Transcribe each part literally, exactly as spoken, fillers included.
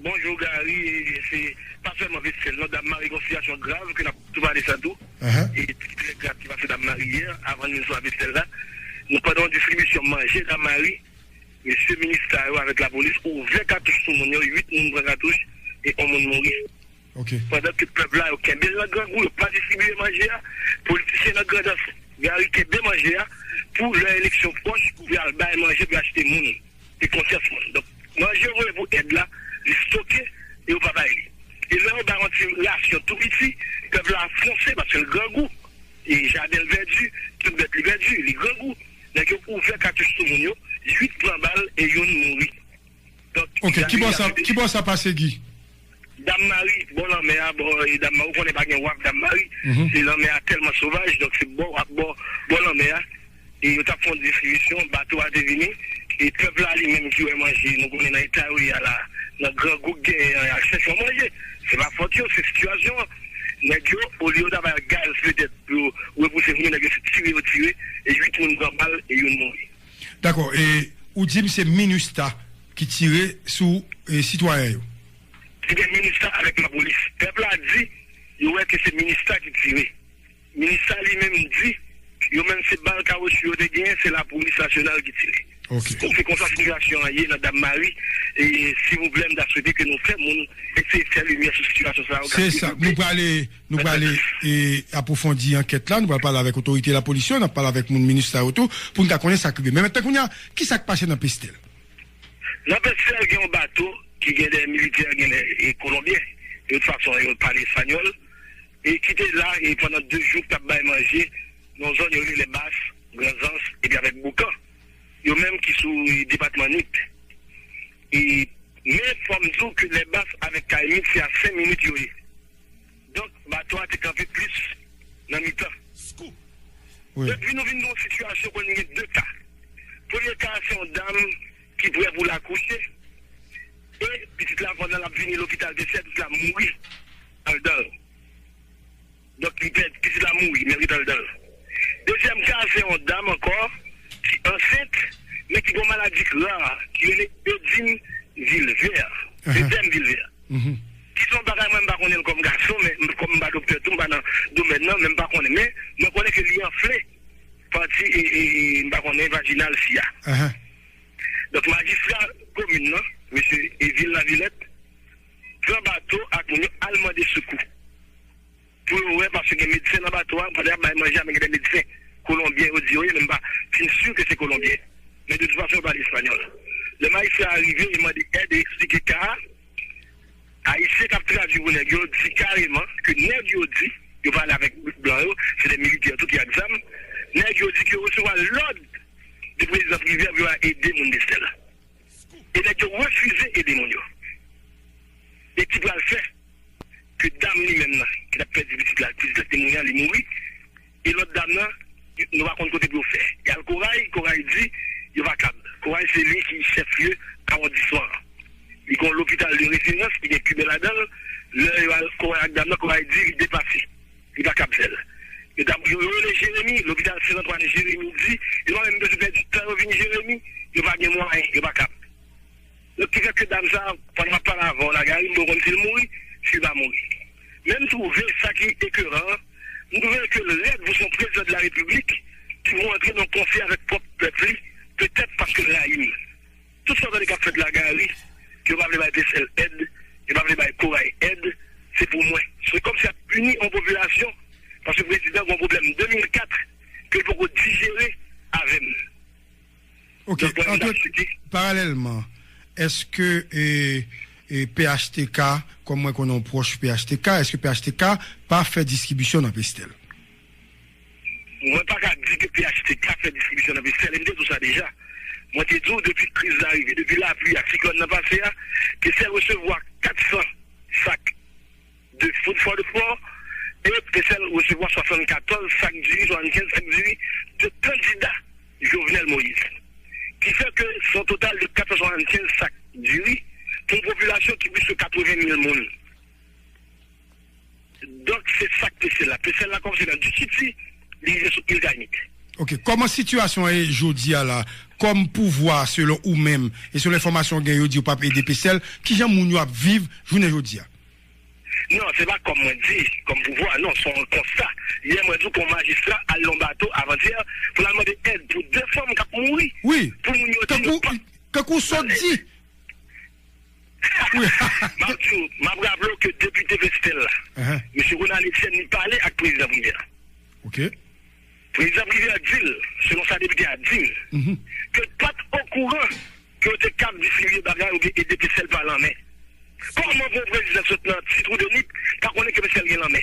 Bonjou Gary, e se pa sèlman Pestèl non, Dam Mari gen yon sitiyasyon grav ke n ap tou pale sa tou. E trè grav ki pase Dam Mari yè, avan n vin sou Pestèl la. Nou pandan yon distribisyon manje Dam Mari, mesye minis sa yo avèk lapolis ouvè katouch sou moun yo, uit moun pran katouch e yon moun mouri. Pandan ke pèp la yo kenbe l nan grangou, yo pa distribiye manje a, politisyen nan Grandans, Gary kenbe manje a pou lè eleksyon pwòch pou y al bay manje pou y achte moun. E konsyans moun. Donk, manje yo voye pou èd la, li stoke e yo pa bay li. E lè yo bay yon ti rasyon tou piti, pèp la fonse paske l grangou. E jaden l pèdi, tout bèt li pèdi, li grangou. Nèg yo ouvè katouch sou moun yo, uit pran bal e youn mouri. Donk, Ok, ki bò sa, ki bò sa pase, Guy? Dam Mari, bò lanmè a, bò, e Dam Mari, ou konnen pa gen waf Dam Mari, se lanmè a tèlman sovaj, donk se bò, bò, bò lanmè a. E yo t ap fè yon distribisyon, bato a te vini, e pèp la li menm ki wè manje, nou konnen nan eta yo ye a la, nan grangou k genyen an, y al chèche yon manje. Se pa fòt yo, se sitiyasyon an. Nèg yo, olye yo ta bay gaz petèt pou yo repouse moun yo, nèg yo se tire yo tire, e uit moun pran bal e youn mouri. Dakò, e ou di m se Minustah ki tire sou e, sitwayen yo. Li gen Minustah avèk lapolis. Pèp la di yo wè ke se Minustah ki tire. Minustah li menm di yo menm se bal kawotchou yo te genyen, se lapolis nasyonal ki tire. Ok. Se konsa sitiyasyon an ye nan Dam Mari. E silvouplè, m ta swete ke nou fè moun eseye fè limyè sou sitiyasyon sa yo. Se sa, nou prale, nou prale e, apwofondi ankèt la, nou pral pale avèk otorite lapolis yo, n ap pale avèk moun Minustah yo tou, pou n ka konnen sa k rive. Men mentnan kounye a, ki sa k pase nan Pestèl? Nan Pestèl gen yon bato ki gen de militè, gen de e, kolonbyen. De tout fason, yo pale espanyòl. E ki te la e pandan de jou k t ap bay manje nan yon zòn yo rele Lèbas, Granzans, epi avèk Boukan. Yo menm ki sou e, depatman Nip. E, men fò m di w ke Lèbas avèk Kay Nip se a senk minit yo ye. Donk, bato a te kanpe plis nan mitan. Epi nou vin gen yon sitiyasyon kote n gen de ka. Premye ka a se yon dam ki prè pou l akouche. E pitit la pandan l ap vini lopital Pestèl, pitit la mouri anndan l. Donk li pèdi, pitit la mouri, men l ret anndan l. Dezyèm ka a se yon dam ankò ki ansent, men ki gen yon maladi ra ki rele edèm vilvè. Edèm vilvè. Ki se yon bagay mwen m pa konnen l kòm gason, men kòm m pa doktè tou, m pa nan domèn nan, men m pa konnen. Men mwen konnen ke li anfle pati e, e, e m pa konnen vajinal fi a. Donk majistra komin nan, mesye Evil Lavilette, pran bato ak moun yo al mande sekou. Pou yo wè, paske gen medsen nan bato a, pandan y ap bay manje a, men gen de medsen kolonbyen yo di yo ye, men m pa fin si ke se kolonbyen. Men de tout fason, yo pale espanyòl. Lè majistra a rive, li mande èd e eksplike ka a. Ayisyen k ap tradui pou nèg yo di kareman ke nèg yo di, yo pale avèk blan yo, se de militè tou ki ak zam. Nèg yo di ke yo resevwa lòd de prezidan Privè pou yo al ede moun Pestèl. E nèg yo refize ede moun yo. E ki pral fè ke dam li menm nan, ki t ap pèdi pitit la, pitit la te mouri an, li mouri. E lòt dam nan, nou pa konn kote pou yo fè. Y al Koray, Koray di yo pa kab. Koray se li ki chèf lye awondisman an. Li gen yon lopital de referans, ki gen Kiben ladan l. Lè yo al Koray ak dam nan, Koray di li depase. Li pa kab fè l. Yo t ap, yo, yo rele Jeremi, lopital Sen Antwàn Jeremi di, yo pa menm bezwen pèdi tan yo vin Jeremi, yo pa gen mwayen, yo pa kab. Donk, ki fè ke dam sa, pandan m ap pale avè w la, Gary, m poko konn si l mouri, si l pa mouri. Men m twouve sa ki ekeran an, m twouve ke l rèd pou se yon prezidan de la repiblik ki pou antre nan konfli avèk pwòp pèp li, petèt paske l rayi m. Tout sa w tande k ap fèt la, Gary, ke yo pa vle bay Pestèl èd, yo pa vle bay Koray èd, se pou mwen. Se kòmsi y ap pini yon popilasyon, paske prezidan gen yon pwoblèm de mil kat ke l poko dijere avè m. Ok, Donk, mwen, m t ap site. Paralèlman, èske e, e, P H T K, kòm mwen konnen w pwòch P H T K, èske P H T K pa fè distribisyon nan Pestèl? Mwen pa ka di ke P H T K fè distribisyon nan Pestèl, e m te di w sa deja. Mwen te di w depi kriz la rive, depi lapli a, siklòn nan pase a, Pestèl resevwa kat san sak de food for the poor, e Pestèl resevwa swasannkatòz sak diri, swasannkenz sak diri de kandida Jovenel Moïse. Ki fè ke se yon total de kat san swasannkenz sak diri pou yon popilasyon ki plis ke katreven mil moun. Donk, se sa k Pestèl la. Pestèl la kòmanse nan Dutiti, li rive sou Il Kaynik. Ok, kòman sitiyasyon an ye jodi a la? Kòm pouvwa, selon ou menm, e selon enfòmasyon w gen, yo di yo p ap ede Pestèl, kijan moun yo ap viv jounen jodi a? Non, se pa kòm mwen di, kòm pouvwa, non, se yon konsta. Yè, mwen di w, pou yon majistra al nan yon bato avantyè pou l al mande èd pou de fanm k ap mouri, wi, pou moun yo di yo pa. Kankou w sot di. Wi. M ap di w, m ap raple w ke depite Pestèl la, misye Ronald Etienne, li pale ak prezidan Privè. Ok. Prezidan Privè di l, selon sa depite a di m, ke l pa t okouran ke yo te kab distribye bagay oubyen ede Pestèl pa lanmè. Kòman pou yon prezidan sot nan Ti Twou de Nip pa konnen ke Pestèl gen lanmè?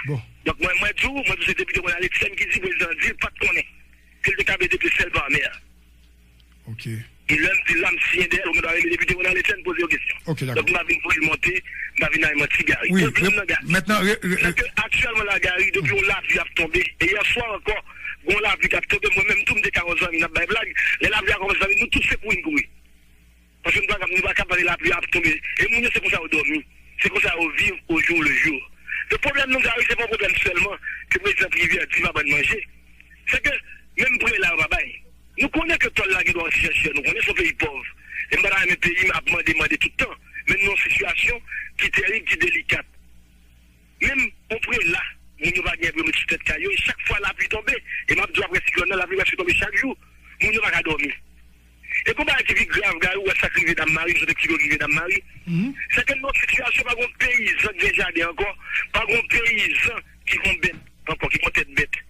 Bon. Donk, mwen, mwen di w, mwen di w se depite Ronald Etienne ki di prezidan an di l pa t konnen ke l te kab ede Pestèl pa lanmè. Ok. E lè m di l la, m siyen dèyè l, ou gen dwa rele depite Ronald Etienne, poze yo kesyon. Ok, dakò. Donk, m pa vin voye l monte, m pa vin al manti Gary. Wi, pwoblèm nan, Gary, men, se ke aktyèlman la, Gary, depi yon lapli ap tonbe, e yè swa ankò, gen yon lapli k ap tonbe, mwen menm tou, m te ka yon zanmi, n ap bay blag, lè lapli a kòmanse tonbe, nou tout se kouri n kouri. Paske nou pa kab, nou pa kab pale lapli ap tonbe. E moun yo se konsa yo dòmi. Se konsa yo viv au jour le jour. Le pwoblèm nou, Gary, se pa yon pwoblèm sèlman ke prezidan Privè di pa ban n manje. Se ke menm prela yo pa bay. Nou konnen ke tòl la gen dwa yon ti chèchè, nou konnen se yon peyi pòv. E m pa ta renmen peyi m ap mande, mande tout tan. Men nou nan yon sitiyasyon ki terib, ki delikat. Menm yon prela, moun yo pa gen pou yo met sou tèt kay yo, e chak fwa lapli tonbe, e m ap di w apre siklòn nan, lapli prèske tonbe chak jou, moun yo pa ka dòmi. E gon bagay ki pi grav, Gary, ou wè sa k rive Dam Mari, m sot eksplike w ki rive Dam Mari. Se ke nan yon sitiyasyon pa gon peyizan ki gen jaden ankò, pa gon peyizan ki gon bèt ankò, ki gon tèt bèt.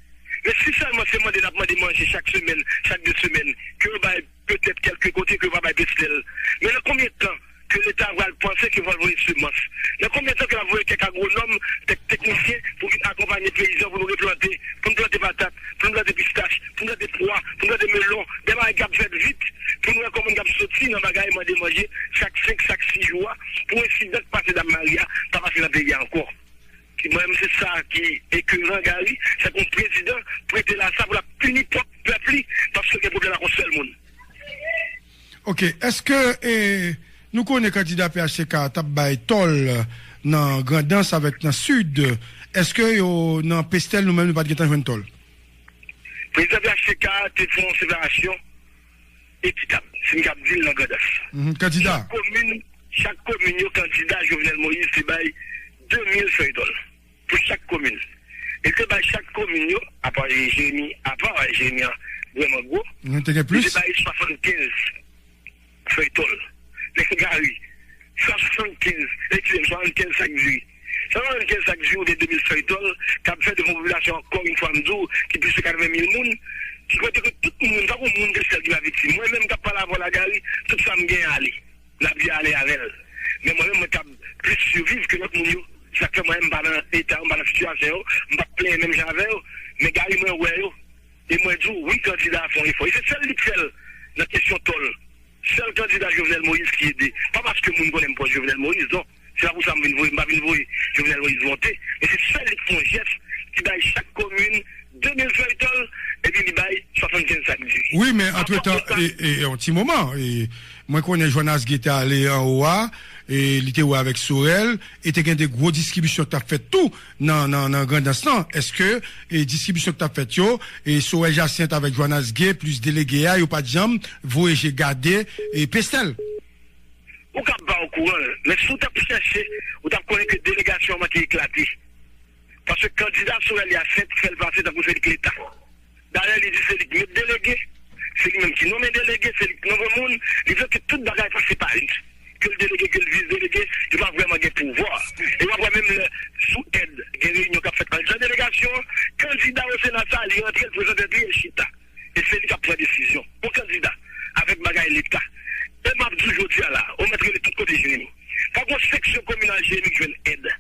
Men si sèlman se mande n ap mande manje chak semèn, chak de semèn, ke yo bay petèt kèlke kote ke yo pa bay Pestèl. Men nan konbyen tan ke Leta pral panse ke yo pral voye semans? Nan konbyen tan ke l ap voye kèk agwonòm, kèk teknisyen pou vin akonpanye peyizan pou nou replante, pou n plante patat, pou n plante pistach, pou n plante pwa, pou n plante melon, de bagay k ap fèt vit, pou nou wè kòman n kab soti nan bagay mande manje chak senk, chak sis jou a, pou ensidan k pase Dam Mari a pa pase nan peyi a ankò? Ki mwen menm se sa ki ekeran Gary, se ke yon prezidan prete l a sa pou l ap pini pwòp pèp li, paske l gen pwoblèm ak yon sèl moun. Ok, èske eh, nou konnen kandida P H T K t ap bay tòl nan Grandans avèk nan Sid, èske yo nan Pestèl nou menm nou pa t gentan jwenn tòl? Prezidan P H T K te fè yon separasyon ekitab, si m kab di l nan Grandans. Kandida. Chak komin, chak komin yo kandida Jovenel Moïse te bay de mil fèy tòl pou chak komin. E te bay chak komin yo, apa Jeremi, apa Jeremi an vrèman gwo, li te bay swasannkenz fèy tòl. Men Gary, swasannkenz, eskize m, swasannkenz sak diri. Swasannkenz sak diri oubyen de mil fèy tòl k ap fè devan yon popilasyon, ankò yon fwa m di w, ki plis ke katreven mil moun, ki kote ke tout moun, pa gon moun Pestèl ki pa viktim. Mwen menm k ap pale avè w la, Gary, tout sa m genyen ale. Lapli ale avè l. Men mwen menm, mwen kab plis siviv ke lòt moun yo. Se sa k fè mwen menm m pa nan eta yo, m pa nan sitiyasyon yo, m p ap plenyen menm jan avè yo. Men Gary, mwen wè yo. E mwen di w, wi, kandida a fè yon efò. E se sèl li k fè l nan kesyon tòl. Sèl kandida Jovenel Moïse ki ede. Pa paske moun konnen m pwòch Jovenel Moïse, non. Se pa pou sa m vin voye, m pa vin voye Jovenel Moïse monte. Men se sèl li k fè yon jès, ki bay chak komin de mil fèy tòl, epi li bay swasannkenz sak diri. Wi, men antretan, e, e, yon ti moman, e, mwen konnen Jonas Gué te ale anwo a, e, li te wè avèk Sorel, e te gen de gwo distribisyon k t ap fèt tou nan, nan, nan Grandans lan. Èske, e, distribisyon k t ap fèt yo, e, Sorel Jacinthe avèk Jonas Gué, plis delege a, yo pa t janm voye je gade, e, Pestèl? Ou ka pa okouran, men si w t ap chèche, ou t ap konnen ke delegasyon an manke eklate. Paske kandida Sorel Jacinthe fè l pase tankou se li k Leta. Dayè, li di se li k met delege, se li menm ki nonmen delege, se li k nonmen moun, li vle ke tout bagay pase pa li. Ke l delege, ke l vis delege, li pa vrèman gen pouvwa. E w ap wè menm lè sou èd, gen reyinyon k ap fèt anndan delegasyon an, kandida o Sena sa, li rantre, l prezante tèt li, l chita. E se li k ap pran desizyon. Yon kandida avèk bagay Leta. E m ap di w jodi a la, ou mèt rele tout kote Jeremi. Pa gon seksyon kominal Jeremi k jwenn èd.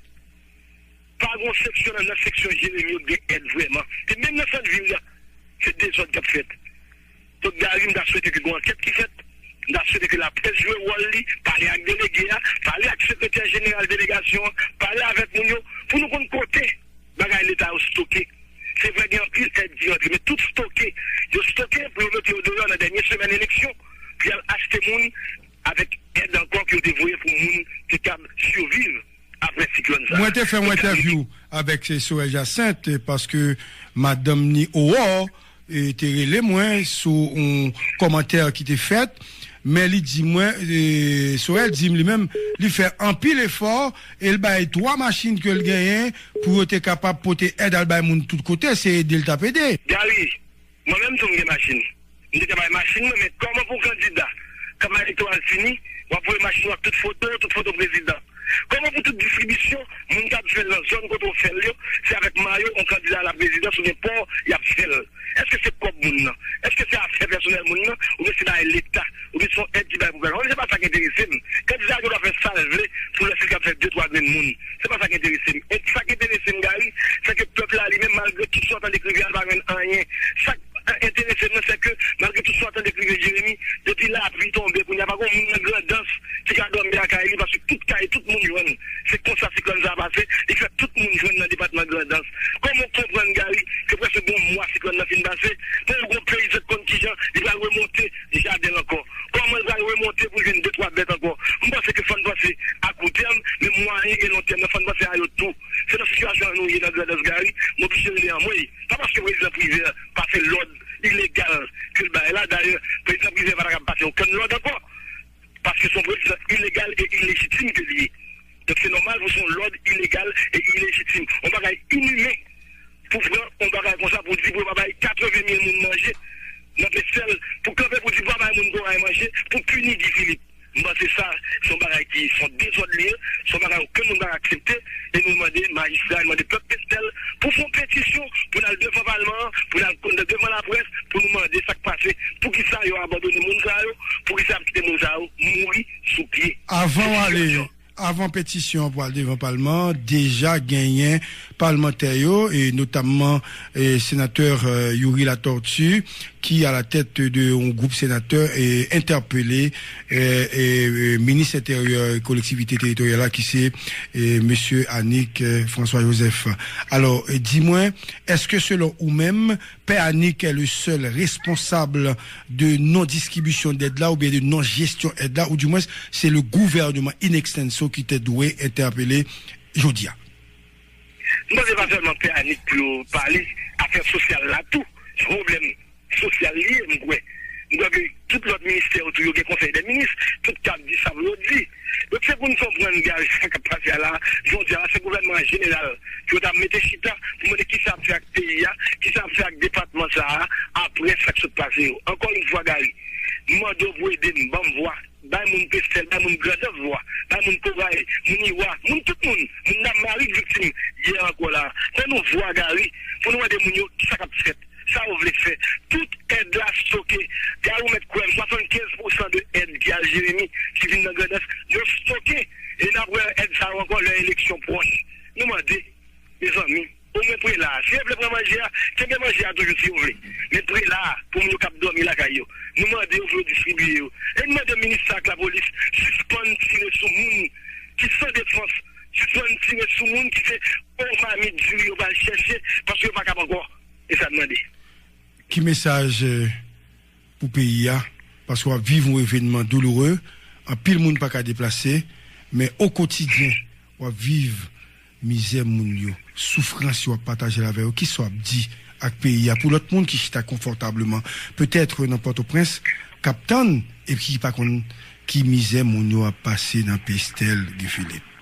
Pa gon seksyon nan, nan seksyon Jeremi yo k gen èd vrèman. E menm nan sant vil la, se dezòd k ap fèt. Donk, Gary, m ta swete ke gen yon ankèt ki fèt. M ta swete ke laprès jwe wòl li, pale ak delege a, pale ak sekretè jeneral delegasyon an, pale avèk moun yo, pou nou konn kote bagay Leta yo stoke. Se vre, gen anpil èd ki rantre, men tout stoke. Yo stoke pou yo mete yo deyò nan dènye semèn eleksyon, pou y al achte moun avèk èd ankò ke yo te voye pou moun te kab siviv apre siklòn sa a. Mwen te fè yon entèvyou avèk, eh, Sorel Jacinthe, eh, paske madanm ni Aurore, e, te rele mwen sou yon kòmantè ki te fèt, men li di mwen, e, Sorel di m li menm, li fè anpil efò e l bay twa machin ke l genyen pou yo te kapab pote èd al bay moun tout kote, se ede l t ap ede. Gary, mwen menm tou m gen machin. M te ka bay machin mwen, men kòman pou kandida, kanpay elektoral fini, w ap voye machin ou ak tout foto, tout foto prezidan? Kòman pou tout distribisyon, moun k ap fè l nan zòn kote w fè l yo, se avèk mayo yon kandida a la prezidans oubyen pa w y ap fè l? Èske se kòb moun nan? Èske se afè pèsonèl moun nan? Oubyen se bagay Leta? Oubyen se yon èd ki bay pou pèsonèl? Se pa sa k enterese m. Kandida a gen dwa fè sa l vle pou lè si l ka fè de twa grenn moun. Se pa sa k enterese m. E sa k enterese m, Gary, se ke pèp la li menm, malgre tout sa w tande k rive a, l pa jwenn anyen. Sa k enterese m nan, se ke malgre tout sa w tande k rive Jeremi, depi lapli tonbe, kounye a pa gen moun nan Grandans ki ka dòmi lakay li, paske tout kay, tout moun jwenn. Se konsa siklòn sa a pase, li fè tout moun jwenn nan depatman Grandans. Kòman w konprann, Gary, ke prèske gen yon mwa siklòn nan fin pase, men yon gwo peyizan k konn kijan li pral remonte jaden l ankò? Kòman l pral remonte pou l jwenn de twa bèt ankò? M panse ke fò n panse a kou tèm, men mwayen e lon tèm nan, fò n panse a yo tou. Se nan sitiyasyon an nou ye nan Grandans, Gary, m oblije rele anmwey. Pa paske prezidan Privè pase lòd ilegal ke l bay la. Dayè, prezidan Privè pa ta kab pase okenn lòd ankò. Paske se yon prezidan ilegal e ilejitim ke l ye. Donk, se nòmal pou se yon lòd ilegal e ilejitim. Yon bagay inimen pou pran yon bagay konsa pou di pou yo pa bay katreven mil moun manje nan Pestèl, pou kanpe pou di pa bay moun koray manje, pou pini Guy Philippe. M panse sa, se yon bagay ki, se yon dezòd li ye, se yon bagay okenn moun pa ka aksepte, e nou mande majistra, nou mande pèp Pestèl pou fè yon petisyon, pou n al devan palman an, pou n al devan laprès, pou nou mande sa k pase, poukisa yo abandone moun sa yo, poukisa y ap kite moun sa yo mouri sou pye. Avan w ale, avan petisyon an pou al devan palman an, deja genyen palmantè yo, e notamman, e, senatè, e, Youri Latortue, ki a la tèt de yon gwoup senatè, e, entèpele, e, e, e, minis enteryè e kolektivite teritoryal la, ki se, e, mesye Annick, e, François Joseph. Alò, e, di mwen, èske selon ou menm, Pè Annick est le seul responsable de non-distribution d'aide là, oubyen de non-gestion aide là, ou du moins, se le gouvernement in extenso ki te dwe entèpele jodi a? M panse pa sèlman Pè Annick pou yo pale, afè sosyal la tou, se pwoblèm sosyal li ye, m kwè. M kwè ke tout lòt ministè yo tou, yo gen konsèy dè minis, tout k ap di sa pou yo di. Donk, se pou n konprann, Gary, sa k ap pase a la, jodi a la, se gouvènman an jeneral pou yo ta mete chita pou mande kisa ap fè ak peyi a, kisa ap fè ak depatman sa a, apre sa k sot pase yo. Ankò yon fwa, Gary, m mande w pou ede m, ban m vwa, bay moun Pestèl, bay moun Grandans vwa, bay moun Koray, moun Iwa, moun tout moun, moun Dam Mari k viktim yè ankò la. Ban nou vwa, Gary, pou nou mande moun yo kisa k ap fèt. Sa yo vle fè? Tout èd la stoke. Gary, ou mèt kwè m, swasannkenz pousan de èd ki al Jeremi, ki vin nan Grandans, yo stoke. E n ap wè èd sa yo ankò lè eleksyon pwòch. Nou mande, mezanmi, omwen prela a, si yo vle pran manje a, kenbe manje a toujou si yo vle. Men prela a, pou moun yo k ap dòmi lakay yo, nou mande yo pou yo distribiye yo. E n mande minis sa ak lapolis sispann tire sou moun ki san defans, sispann tire sou moun ki se o mamit diri yo pral chèche, paske yo pa kab ankò. E sa n mande. Ki mesaj, eh, pou peyi a? Paske w ap viv yon evènman douloure, anpil moun pa ka deplase, men o kotidyen, w ap viv mizè moun yo, soufrans yo, w ap pataje l avè yo. Kisa w ap di ak peyi a pou lòt moun ki chita konfòtableman, petèt nan Pòtoprens, k ap tann epi ki pa konn ki mizè moun yo ap pase nan Pestèl, Guy Philippe?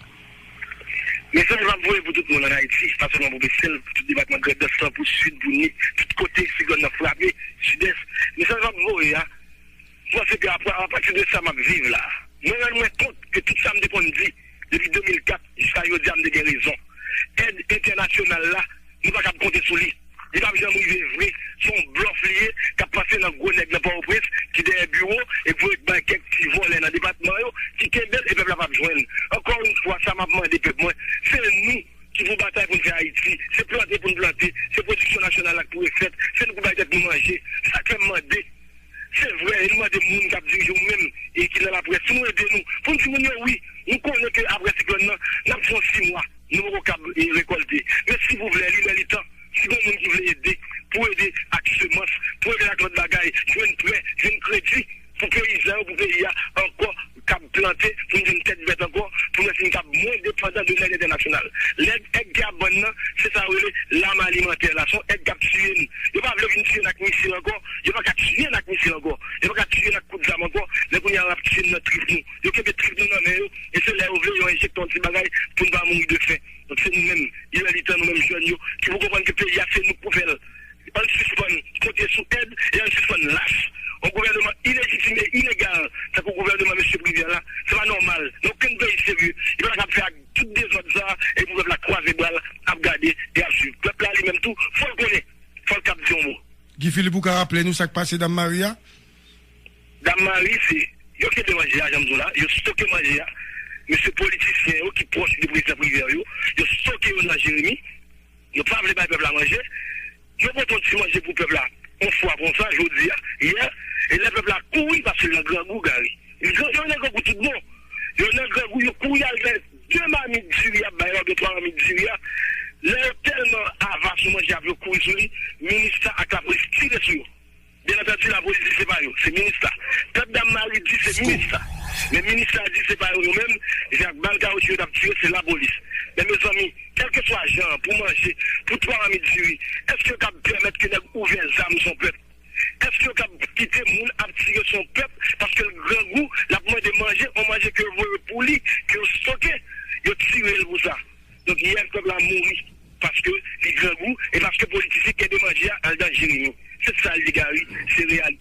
Mesaj m ap voye pou tout moun ann Ayiti, pa sèlman pou Pestèl, pou tout depatman Grandans lan, pou Sid, pou Nip, tout kote siklòn nan frape, Sidès. Mesaj m ap voye a, m panse ke apre, apati de sa m ap viv la, mwen rann mwen kont ke tout sa m te konn di depi de mil kat jiska jodi a, m te gen rezon. Èd entènasyonal la, nou pa kab konte sou li. Li p ap janm rive vre. Se yon blòf li ye, k ap pase nan gwo nèg nan Pòtoprens ki dèyè biwo e k voye bay kèk ti vòlè nan depatman yo ki kenbe l e pèp la p ap jwenn. Ankò yon fwa, sa m ap mande pèp mwen, se nou ki pou batay pou n fè Ayiti. Se plante pou n plante, se pwodiksyon nasyonal la k pou refèt, se nou k pou bay tèt nou manje. Sa k fè m mande, se vre, e nou mande moun k ap dirije, ou menm, e ki nan laprès, pou nou ede nou, pou n di moun yo, wi, nou konnen ke apre siklòn nan, n ap fè yon sis mwa. Nou poko kab, e, rekòlte. Men silvouplè, li lè li tan. Si gen moun ki vle ede, pou ede ak semans, pou ede ak lòt bagay, jwenn prè, jwenn kredi, pou peyizan yo, pou peyi a ankò kab plante, pou n jwenn tèt bèt ankò, pou nou fin kab Mwen depandan de lèd entènasyonal. Lèd èg ki ap vann nan, se sa yo rele lam alimantè la. Se yon èg k ap tiye n. Yo pa vle vin tiye n ak misil ankò. Yo pa ka tiye n ak misil ankò. Yo pa ka tiye n ak kout zam ankò. Men kounye a, y ap tiye n nan trip nou. Yo kenbe trip nou nan men yo. E se lè yo vle, yo enjekte yon ti bagay pou n pa mouri de fen. Donk, se nou menm, ilelit an, nou menm jèn yo, ki pou konprann ke peyi a, se nou k pou fè l. Ann sispann konte sou èd e ann sispann lach. Yon gouvèneman ilejitim e ilegal, tankou gouvèneman mesye Privè la, se pa nòmal. Nan okenn peyi serye, li pa ta kab fè ak tout dezòd sa a, e pou pèp la kwaze bra l, ap gade e ap swiv. Pèp la li menm tou, fò l konnen, fò l kab di yon mo. Guy Philippe, ou ka raple nou sa k pase Dam Mari a? Dam Mari, se yo kenbe manje a, jan m di w la, yo stoke manje a. Mesye politisyen yo ki pwòch de prezidan Privè yo, yo stoke yo nan Jeremi. Yo pa vle bay pèp la manje. Yo pote yon ti manje pou pèp la yon fwa konsa, jodi a, yè, e lè pèp la kouri, paske l nan grangou, Gary. Yo nan grangou tout bon. Yo nan grangou, yo kouri al fè de mamit diri y ap bay la, oubyen twa mamit diri a. Lè yo tèlman ava sou manje a, yo kouri sou li, minis la ak lapolis tire sou yo. Byen antandi, lapolis di se pa yo, se minis la. Pèp Dam Mari di se minis la. Men minis la di se pa yo, yo menm, se ak bal kawotchou yo t ap tire, se lapolis. Men mezanmi, kèlkeswa jan an, pou manje, pou twa mamit diri, èske yo kab pèmèt ke nèg ouvè zam sou pèp? Èske yo kab kite moun ap tire sou pèp paske l grangou, l ap mande manje, yon manje ke yo voye pou li, ke yo stoke, yo tire l pou sa? Donk, yè, pèp la mouri paske li grangou e paske politisyen kenbe manje a anndan Jeremi. Se sa l ye, Gary, se reyalite.